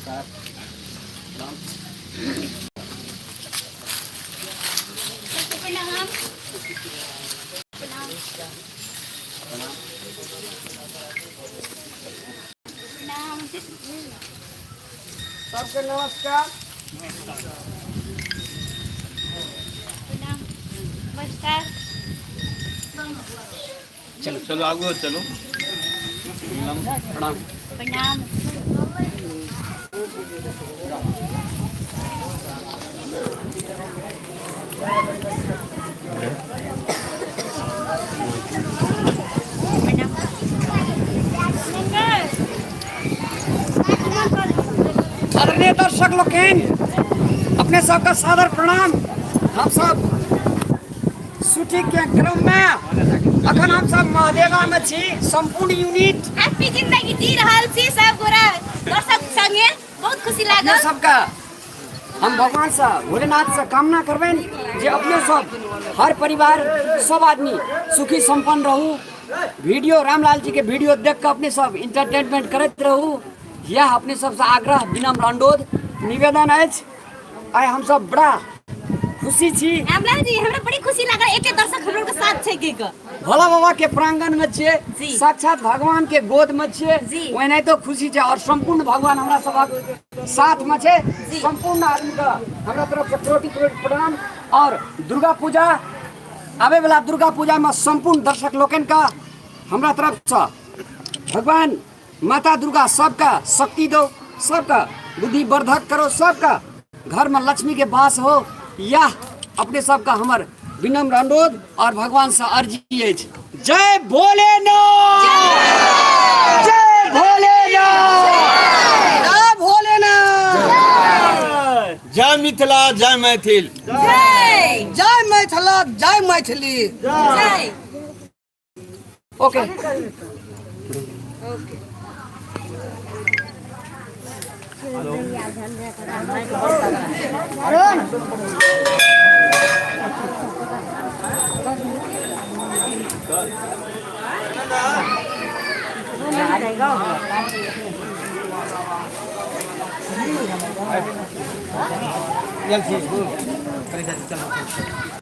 नमस्कार। प्रणाम। प्रणाम। प्रणाम। सबके नमस्कार। प्रणाम। नमस्कार। चलो चलो, आगू चलो। प्रणाम। प्रणाम। आदरणीय दर्शक लोकनि, अपने सबका सादर प्रणाम। हम सब शूटिंग के क्रम में अखन हम सब महादेवा में छी, संपूर्ण यूनिट हैप्पी जिंदगी जी रहल छी सब गोरा दर्शक संगे, बहुत खुशी अपने लागल। सबका हम भगवान से, भोलेनाथ से कामना करबनि जे अपने सब हर परिवार सब आदमी सुखी संपन्न रहू। वीडियो रामलाल जी के वीडियो देख के अपने सब इंटरटेनमेंट करैत रहू, यह अपने सबसे आग्रह, विनम्र अनुरोध, निवेदन अछि। आइ हम सब बड़ा खुशी छी। रामलाल जी, हमरा बड़ी खुशी लागल, एते दर्शक हमरो के साथ छै की के। भोला बाबा के प्रांगण में छियै, जी। साक्षात भगवान के गोद में छियै, जी। ओनाहितो खुशी छै और संपूर्ण भगवान हमरा सबक साथ में छै। जी। संपूर्ण आदमी के हमरा तरफ से कोटि कोटि प्रणाम। और दुर्गा पूजा आवे वाला दुर्गा पूजा में संपूर्ण दर्शक लोकनि के हमरा तरफ से भगवान माता दुर्गा सबका शक्ति दो, सबका बुद्धि वर्धक करो, सबका घर में लक्ष्मी के वास हो, यह अपने सबका हमर विनम्र अनुरोध और भगवान से अर्जी अछि। जय भोलेनाथ, जय भोलेनाथ, जय भोलेनाथ, जय मिथिला, जय मैथिल, जय जय मिथिला, जय मैथिली, जय। ओके। चल।